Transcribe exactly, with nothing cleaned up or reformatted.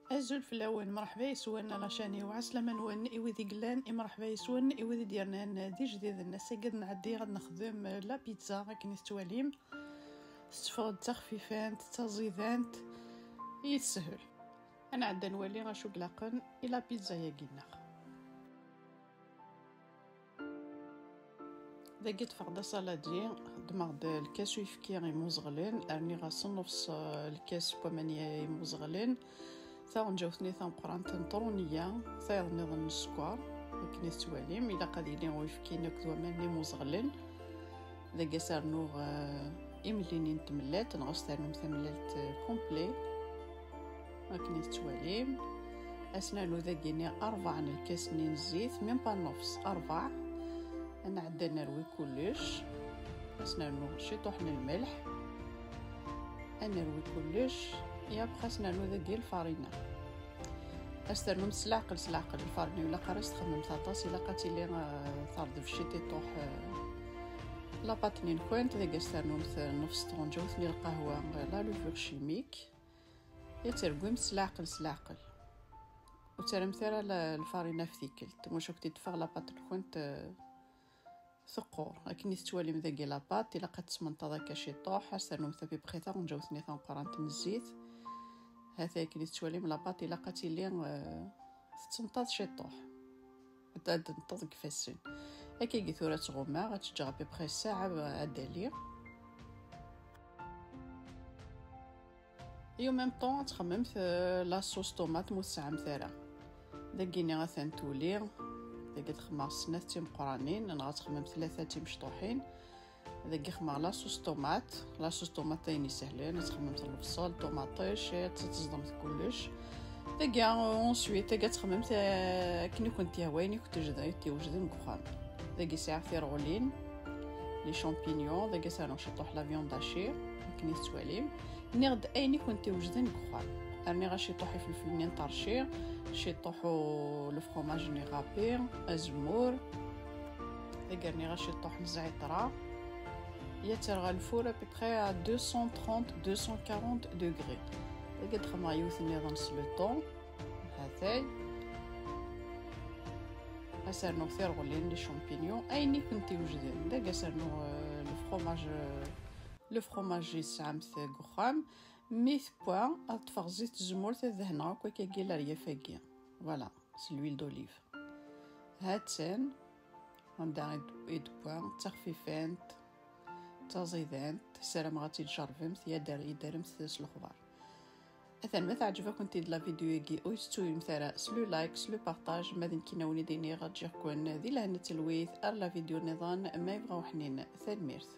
Azul fell-awen, mṛeḥba yes-wen, la chaîne-iw, ɛeslama-nwen i wid i yellan, i mṛeḥba yes-wen i wid i d-yernan d ijdiden. Ass-agi ad nɛeddi ad nexdem la pizza akken i tettwalim, tetteffeɣ-d d taxfifant, d taẓidant, i teshel. Ad nɛeddi ad nwali acu ilaqen i la pizza-yagi-nneɣ. Dagi ṭṭfeɣ-d asaladi, xeddmeɣ-d lkas uyefki imuẓeɣlen, rniɣ-as nnefs, eh, lkas n waman imuẓeɣlen, taɣenǧawt-nni tameqqrant n truniya, tayeḍ nniḍen n sskeṛ. Akken i tettwalim, ilaq ad yili uyefki akked waman imuẓeɣlen. Dagi ad s-rnuɣ, eh, imellinen n tmellalt, neɣ ad s-ternum tamellalt, eh, complet. Akken i tettwalim, ad s-nernu dagi-nni rebɛa n lkas-nni n zzit, même pas nnefs, rebɛa. Ad nɛeddi ad nerwi kullec, ad s-nernu ciṭuḥ n lmelḥ, ad nerwi kullec, et après ad s-nernu dagi lfarina. Ad s-ternumt s leɛqel, s leɛqel. Lfarina ur ilaq ara ad s-txemmemt aṭas, ilaq ad tili, eh, terḍeb ciṭuḥ, eh, la pâte-nni-nkent. Dagi ad s-ternumt nnefs tɣenǧawt n lqahwa, eh, la levure chimique. Ad terwimt s leɛqel, s leɛqel. Ur terrimt ara la-, lfarina ɣef tikkelt, muc ad k-id-teffeɣ la pâte-nkent, eh, teqqur. Akken i tettwalim dagi la pâte, ilaq ad tesmenṭeḍ akka ciṭuḥ, ad s-ternumt à peu près taɣenǧawt-nni tameqqrant n zzit. Hata akken i tettwalim la pâte, ilaq ad tili, eh, tettenṭaḍ ciṭuḥ. Ad, ad tenṭeḍ deg ifassen. Akkagi tura ttɣummaɣ, ad tt-ǧǧeɣ à peu près ssaɛa ad d-tali. Et en même temps ad txemmemt, euh, la sauce tomate ma ur tesɛamt ara. Dagi-nni atan tuli. Dagi ad xemmeɣ snat timeqqranin, neɣ ad txemmem tlata timecṭuḥin. Dagi xemmeɣ la sauce tomate. La sauce tomate d ayen isehlen, ad txemmemt lebṣel, ṭumaṭic, ad teẓḍemt kullec. Dagi, euh, ensuite, dagi ad txemmemt, euh, akken i kent-yehwa, ayen i kent-tewjden, i kent-yewjden deg uxxam. Dagi sɛiɣ tirɣulin, les champignons, dagi ad s-rnuɣ ciṭuḥ la viande hachée, akken i tettwalim. Nniɣ-d ayen i kent-iwejden deg uxxam. Rniɣ-as ciṭuḥ ifelfel-nni n ṭerci, ciṭuḥ u lefromaj-nni râpé, azemmur. Dagi rniɣ-as ciṭuḥ n zɛiṭra. Ad tt-rreɣ ɣer lfur à peu près à deux cent trente, deux cent quarante degrés. Dagi ad xemmeɣ yiwet nniḍen s le thon. Hatay. Ad s-rnuɣ tirɣulin, les champignons, ayen i kent-iwejden. Dagi ad s-rnuɣ, euh, lefromaj, euh, lefromaj i tesɛamt deg uxxam. Mi tewwa, ad ṭṭfeɣ zzit n tzemmurt, ad dehneɣ akk akkagi leryaf-agi. Voilà, s l'huile d'olive. Hattan, anda i d-, i d-tewwa, d taxfifant, d taẓidant. Ssarameɣ ad tt-id-tjerrbemt, ad d-, ad d-terremt s lexbar. Atan ma teɛǧeb-akent-id la vidéo-agi, ur tettuyemt ara s le like, s le partage, ma d nekkini ad wen-id-iniɣ ǧǧiɣ-ken di lehna d talwit, ar la vidéo nniḍen, ma yebɣa uḥnin. Tanemmirt.